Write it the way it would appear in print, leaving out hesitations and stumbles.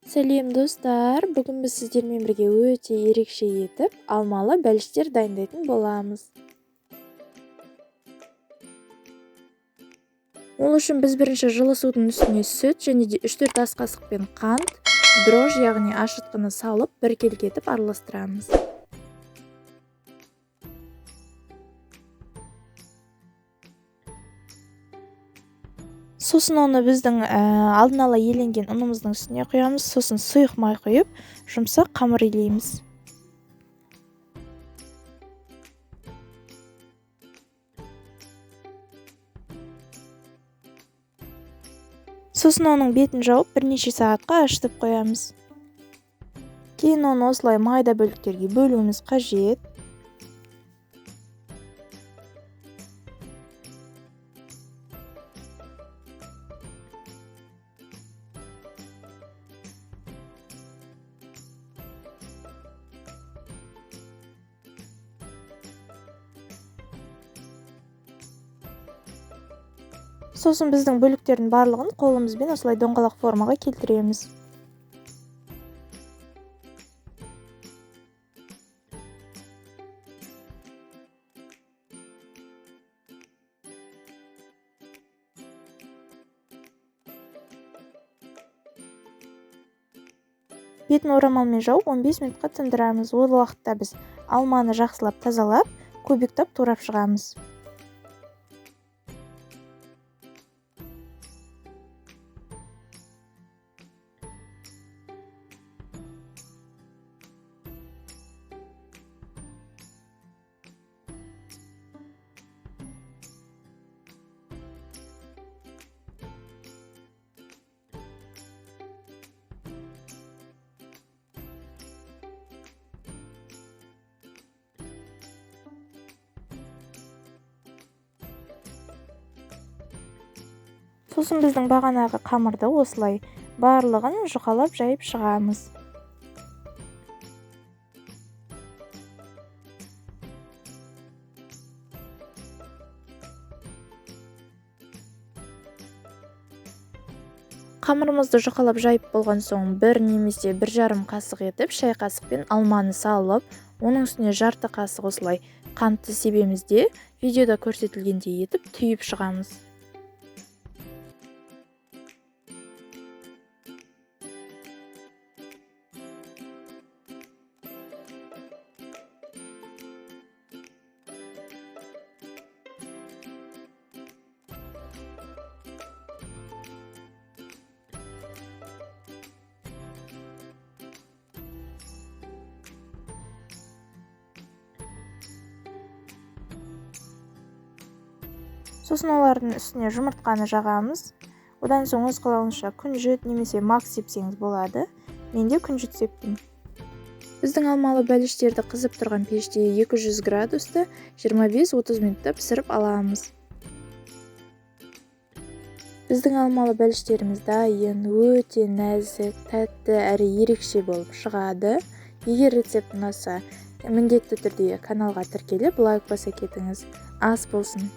Сәлем достар! Бүгін біз сіздермен бірге өте ерекше етіп алмалы бәліштер дайындайтын боламыз. Ол үшін біз бірінші жылы судың үстіне сүт және де 3-4 ас қасықпен қант, дрожж, яғни ашытқыны салып біркелкі етіп араластырамыз. Сосын оны біздің алдын ала еленген ұнымыздың үстіне құямыз, сосын сұйық май құйып, жұмсақ қамыр илейміз. Сосын оның бетін жауып, бірнеше сағатқа ашытып қоямыз. Кейін оны осылай майда бөліктерге бөлуіміз қажет. Сосын біздің бөліктердің барлығын қолымызбен осылай доңғалақ формаға келтіреміз. Бетін орамалмен жауып 15 минутқа тындырамыз. Ол уақытта біз алманы жақсылап тазалап, кубиктап турап шығамыз. Сосын біздің бағанағы қамырды осылай барлығын жұқалап жайып шығамыз. Қамырымызды жұқалап жайып болған соң бір немесе бір жарым қасық етіп шай қасықпен алманы салып, оның үстіне жарты қасық осылай қантты себеміз де, видеода көрсетілгендей етіп түйіп шығамыз. Сосын олардың үстіне жұмыртқаны жағамыз. Одан соң өз қалауыңызша күнжіт немесе мак сепсеңіз болады. Мен де күнжіт септім. Біздің алмалы бәліштерді қызып тұрған пеште 200 градуста 25-30 минутта пісіріп аламыз. Біздің алмалы бәліштеріміз дайын, өте нәзік, тәтті әрі ерекше болып шығады. Егер рецепт ұнаса, міндетті түрде каналға тіркеліп, лайк баса кетіңіз. Ас болсын.